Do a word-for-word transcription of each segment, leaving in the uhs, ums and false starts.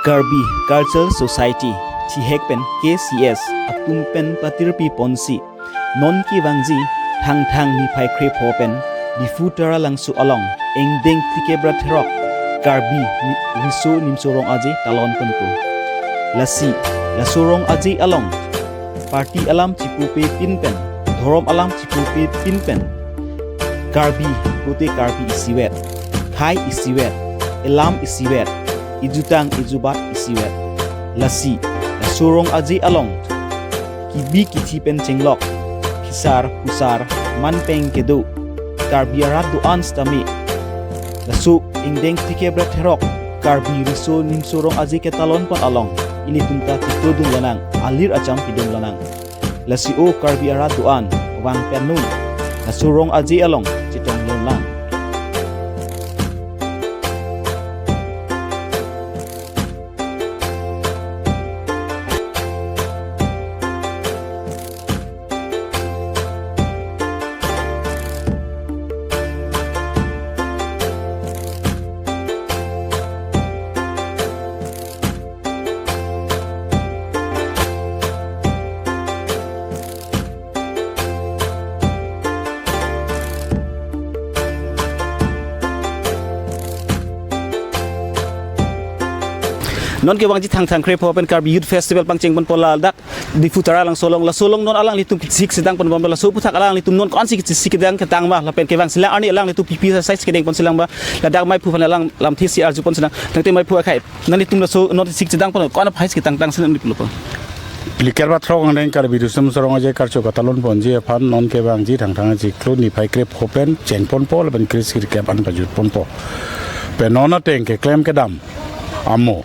Karbi Cultural Society, thihek pen K C S atum pen patirpi ponsi, non kevangji Thangthang niphai krepho pen Diphu Taralangso along ingdeng phlikep ra throk Karbi ni-, Riso Nimso Rong Aje talon ponpo. Lasi, laso Rong Aje along party alam chipupepin pen, dhorom alam chipupepin pen, Karbi pute Karbi isivet, khei isivet, elam isivet, ejutang ejubat isivet. Lasi, laso Rong Aje along, kibi kithi pen chenglok, phisar pusar, manpeng kedo, Karbi arat do-an sitame, laso ingdeng phlikep ra throk Karbi Riso Nimso Rong Aje ketalon pon along, ilitum ta kito dun lonang, alir acham pidun lonang. Lasi o Karbi arat do-an, vang pen non, laso Rong Aje along chetong lonang. Non kevangji Thangthang krepho pen Karbi Youth Festival pangcheng ponpo ladak Diphu Taralangso along, laso along non alanglitum kesik sedang ponbom, laso aphuthak alanglitum non ko-ansi kesik kedang ketang ma, lapen kevangsi lang arni alanglitum pipi sai sai kedeng ponsi lang ma, ladak maiphu aphan alang lamthe si arju ponsi lang, tangte maiphu akhei, nanglitum laso non kesik sedang pon, ko-an aphai si ketang tangsi nang di pulo po. Phlikep ra throk angdeng Karbi Riso Nimso Rong Aje karcho katalon ponji aphan non kevangji Thangthang achiklo niphai krepho pen cheng ponpo lapen kre sirkep an pajut ponpo. Pen non ateng keklem kedam amo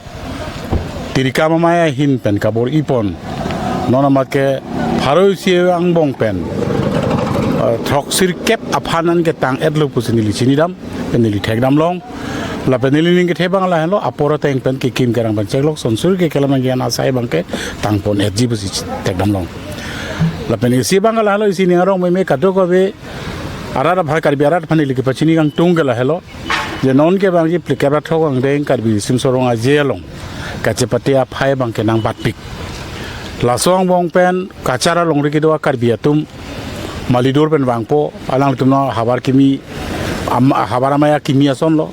Tirikam Amei ahin pen kabor-i pon. Non amat ke pharo isi angbong pen, eh, throk sirkep aphan an ketang etlo pusi neli chinidam, pen neli thekdam long. Lapen neli ning kethe abang lahenlo, apor ateng pen kekim kerang pen chenglok sonsur ke kelam nangji an asai abang ketang pon etji pusi thekdam long. Lapen isi abang lahenlo, isi ning arong meme kadokave arat aphan, Karbi arat aphan neli kepachini kangtung ke lahelo. Je non kevangji phlikep ra throk angdeng Karbi Riso Nimso Rong Aje along kachepate aphai abang ke nangbatpik. Laso angbong pen kachar alongri kedo a-Karbi atum Malidur pen vangpo, alanglitum non havar kimi, am-, Havar Amei akimi asonlo.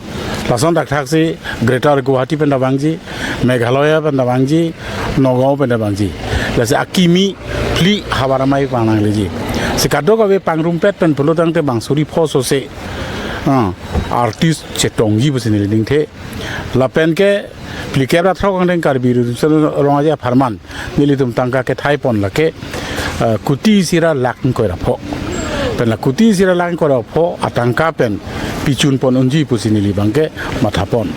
Lason thakthak si Greater Guwahati pen ta vangji, Meghalaya pen ta vangji, Nagaon pen ta vangji. Lasi akimi phli Havar Amei vang nangleji. Si kadokave pangrumpet pen pulo tangte bang suri pho sose, ah, artist chetongji pusi neli ningthe. Lapen ke phlikep ra throk angdeng Karbi Riso Nimso Rong Aje apharman nelitum tangka kethai pon lake, eh, kuti isi ra lakh ingkoi ra pho. Pen la kuti isi ra lakh ingkoi ra pho atangka pen pichun pon unji pusi neli abang ke matha pon.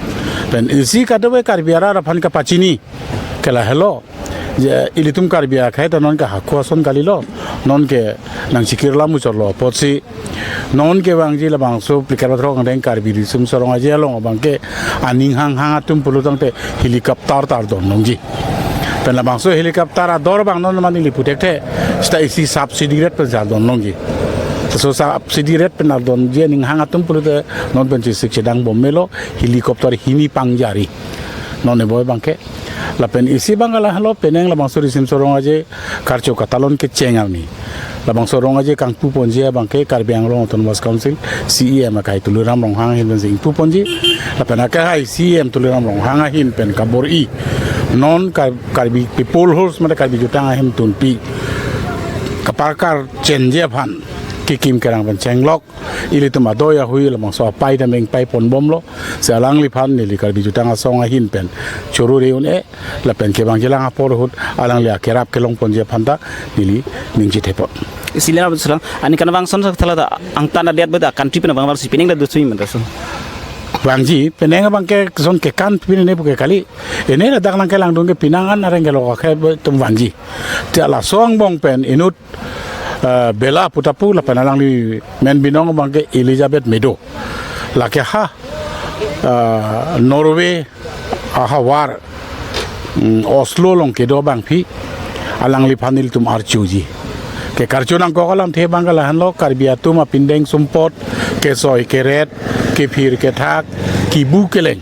Pen isi kadokave Karbi arat aphan kapachini ke lahelo. Je ilitum Karbi akhei ta non ke hako ason kalilo, non ke nangchikir lam muchotlo apotsi non kevangji labangso phlikep ra throk angdeng Karbi Riso Nimso Rong Aje along abang ke aning hanghang atum pulo tangte helicopter ta ardon longji. Pen labangso helicopter ador abang non mane neli pu thekthe, seta isi subsidy rate pen ardon longji. So subsidy rate pen ardonji aning hang atum pulote non pen chesik chedang bom melo, helicopter hini pangjari. Non ebo abang ke. Lapen isi abang lahelo, penang labangso Riso Nimso Rong Aje karcho katalon kecheng arni, labangso Rong Aje kangpu ponji abang ke Karbi Anglong Autonomous Council C E M akhei Tuliram Ronghang ahin pensi ingpu ponji. Lapen akhei C E M Tuliram Ronghang ahin pen kabor-i non Kar-, Karbi People House mate Karbi Jutang Ahemtunpi kaparkar chenji aphan kekim kerang pen chenglok ilitum adoi ahui labangso apai ta meng pai ponbomlo. Si alangliphan neli Karbi Jutang Asong ahin pen choro reun e, lapen kevangjilang apor ahut alangli akerap kelong ponji aphan ta neli ning chithe pon. Isi le na betul, ani kan bang son sa thala ta angtan adet beda country pen bang si pining da dusui menta so. Vangji, penang abang ke son ke kan pine ne puke kali. Ene ladak nangkelangdun ke pinangan areng ke lo ke tum vangji. Ti laso angbong pen inut, eh, bela putapu lapen alangli men binong abang ke Elizabeth Medo. Lake ha, eh, Norway ahavar, mm, Oslo along kedo abangpi alangliphan ilitum archuji. Ke karcho nangkok alamthe abang ke lahenlo, Karbi atum apindeng sumpot, kesoi keret, kephir kethak, kibu keleng,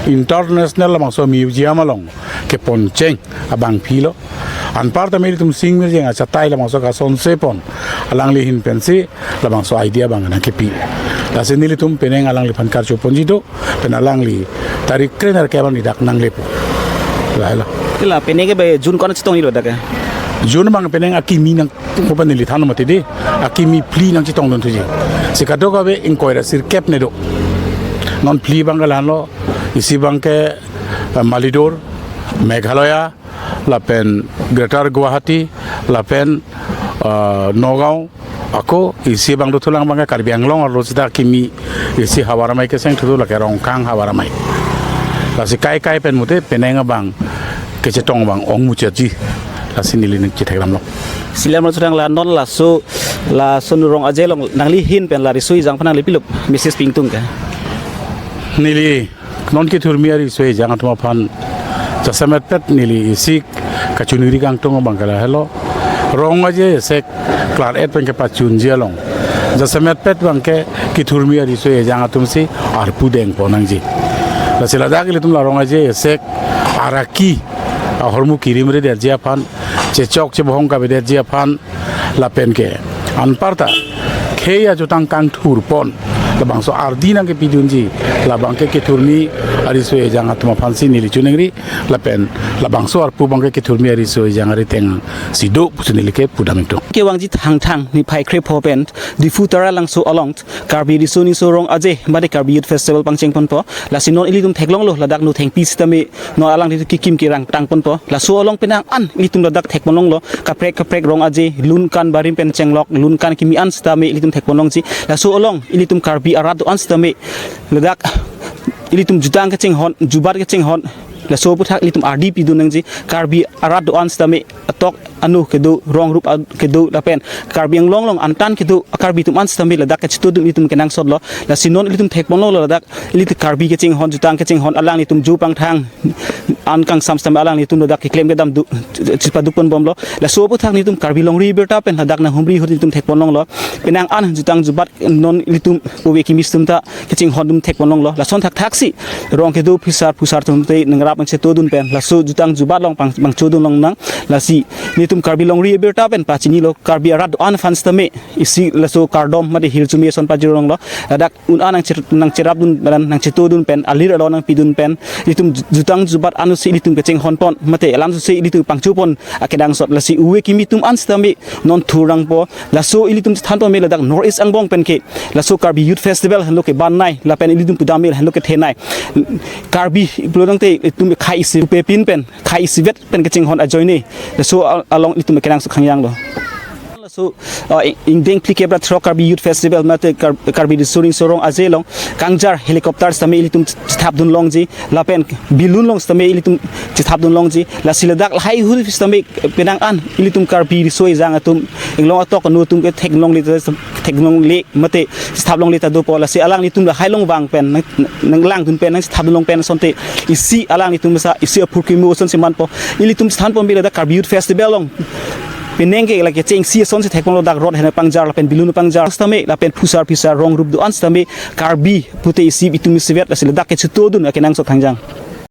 international labangso museum along keponcheng abangpi lo. Anparta nelitum sing mirjeng achatai labangso kasonse pon alangli ahin pensi labangso idea abang nangkepi. Lasi nelitum penang alangliphan karcho ponji do, pen alangli tarik kre-nerkep abang dak nanglepo. Lahelo. Ila penang ke ba June ko-an chetongji lo dak ke? June abang penang akimi nangpo pen neli than mati dei. Akimi phli nangchetongdun thuji. Si kadokave ingkoi ra sirkep ne do. Non phli abang ke la-anlo, isi abang ke, eh, Malidor, Meghalaya, lapen Greater Guwahati, lapen, eh, Nagaon, ako isi abang dothulang abang ke Karbi Anglong arlo sita akimi isi havar amei kecheng thudu, lake Rongkhang havar amei. Lasi kai kai pen mute penang abang kechetong abang ong muchotji. Lasi neli nangchetheklonglo. Silam lo sudang la non laso, laso Rong Aje along nangli ahin pen la riso ejang aphan nangli pilo message pi ingtung ke? Neli non kethurmi ariso ejang atum aphan jasemetpet neli isi kachiningri kangtung abang ke lahelo. Rong Aje esek klar-et pen kepachunji along jasemetpet abang ke kethurmi ariso ejang atumsi arpu dengpon nangji. Lasi ladak ilitum la Rong Aje esek araki ahormu kirimredetji aphan, chechok chebohong kavedetji aphan, lapen ke anparta khei ajutang kangthurpon labangso ardi nangkepidunji, labang ke kethurmi ariso ejang atum aphansi neli choningri, lapen labangso arpu abang ke kethurmi ariso ejang ariteng si do pusi neli ke pudam ingtung. Kevangji Thangthang niphai krepho pen Diphu Taralangso along Karbi Riso Nimso Rong Aje mate Karbi Youth Festival pangchengponpo. Lasi non ilitum theklonglo ladak no thengpi sitame non alanglitum kekim kerang tangponpo. Laso along penang an ilitum ladak thekponlonglo. Kaprek kaprek Rong Aje, lun kan barim pen chenglok, lun kan kimi an sitame ilitum thekponlongji. Laso along ilitum Karbi arat do-an sitame ladak ilitum jutang kechinghon, jubat kechinghon, laso aputhak ilitum ardi pidun nangji. Karbi arat do-an sitame atok anu kedo, rong rup ad-, kedo lapen Karbi Anglong along antan kedo Karbi atum an sitame ladak kachetongdun ilitum kenangsotlo. Lasi non ilitum thekponlonglo ladak ilitum Karbi kechinghon, jutang kechinghon, alanglitum ju pangthang an kangsam sitame alanglitum ladak keklem kedam do, chepadukponbomlo. Laso aputhak nelitum Karbi longri birta pen ladak nanghumri ahut nelitum thekponlonglo. Penang an jutang jubat non ilitum ove kimi atum ta kechinghon atum thekponlonglo. Lason thakthaksi rong kedo phusar phusar atum te nangrap nangchetongdun pen laso jutang jubat along pang, pangchodun longnang. Lasi nelitum Karbi longri birta pen pachinilo, Karbi arat do-an aphan sitame isi laso kardom mate hirjume ason pajirlonglo. Ladak un an nangcher-, nangcherapdun pen, nangchetongdun pen, alir alo nangpidun pen, ilitum ju-, jutang jubat ansi ilitum kechinghonpon mate alam si ilitum pangchopon akenangsot. Lasi ove kimi atum an sitame non thurangpo. Laso ilitum chethanpon me ladak North East angbong pen ke laso Karbi Youth Festival henlo keban nai, lapen ilitum pudam me henlo kethe nai. Karbi pulo tangte itum khei isi pepin pen, khei isivet pen kechinghon ajoine. Laso al-, along ilitum kenangsot khangjanglo. Laso, uh, ing-, ingdeng phlikep ra throk Karbi Youth Festival mate Kar-, Karbi Riso Nimso Rong Aje along kangjar helicopter sitame ilitum chethapdun longji, lapen balloon along sitame ilitum chethapdun longji. Lasi ladak lahai ahut sitame penang an ilitum Karbi riso ejang atum, inglong atok anu atum ke theklongle, theklongle mate chethaplongle ta dopo. Lasi alanglitum lahai along vang pen nang, nanglangdun pen, nangchethapdun long pen asonte isi alanglitum sa isi aphurkimo asonsi manpo. Ilitum chethanpon me ladak Karbi Youth Festival along penang ke lake chengsi asonsi thekponlo, dak rod hena pangjar lapen balloon pangjar sitame lapen phusar phisar rong rup do-an sitame Karbi pute isi itum isivet. Lasi ladak kachetongdun akenangsot khangjang.